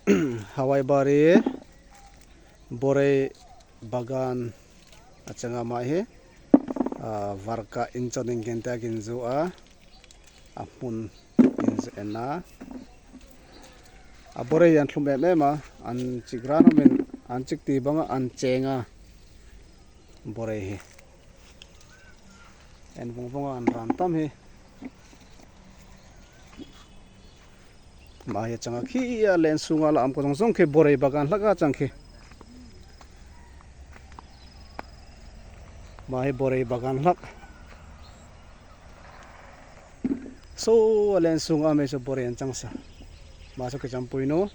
Hawaibari Borei Bagan a changa mah hi varkah inchawn engken te a kin zu a a hmun in zu en a a Borei an thlum em em a an chik ran awmin an chik tui bang a an cheng a Borei hi en vawng vawng a an ran tam hi. Mahni changa khi a len chhunga la awm ka zawng zawng khi Borei bagan hlak a chang khi mahni Borei bagan hlak saw a len chhunga ami chu Borei an chang sa mahse ka champui nu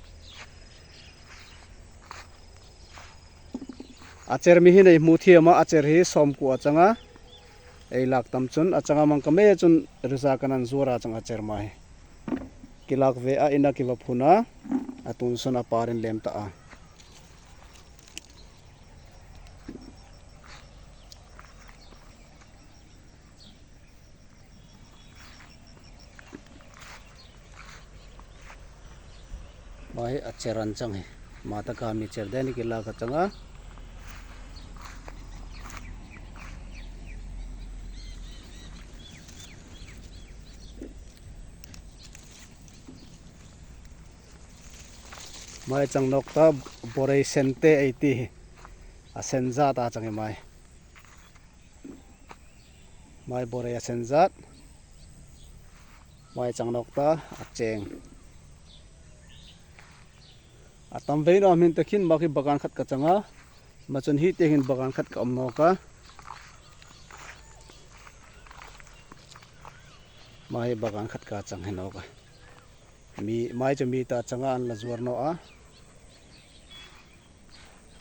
a cher mi hi nei hmuh thiam a a cher hi sawmkua changa. Ei lak tam chun a changa mang ka mai a chun riza kan an zuar a chang a cher mai. Ki lak ve a ina ki va phun a, a tun sawn a par in lem ta a. Mai a cher an chang hi mata ka mi cher daih a ni ki lak a chang a. Mai chang nawk ta borei sen te ei ti hi a sen zat a chang i mai. Mai borei a sen zat mai chang nawk ta a cheng a tam vei no hmin te khin bak hi bagan khat ka chang a ma chun hi te hin bagan khat ka awm nawk a mai bagan khat ka chang hi nawk a mi mai chu mi ta changa an la zuar nawh a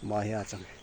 mai hi a chang.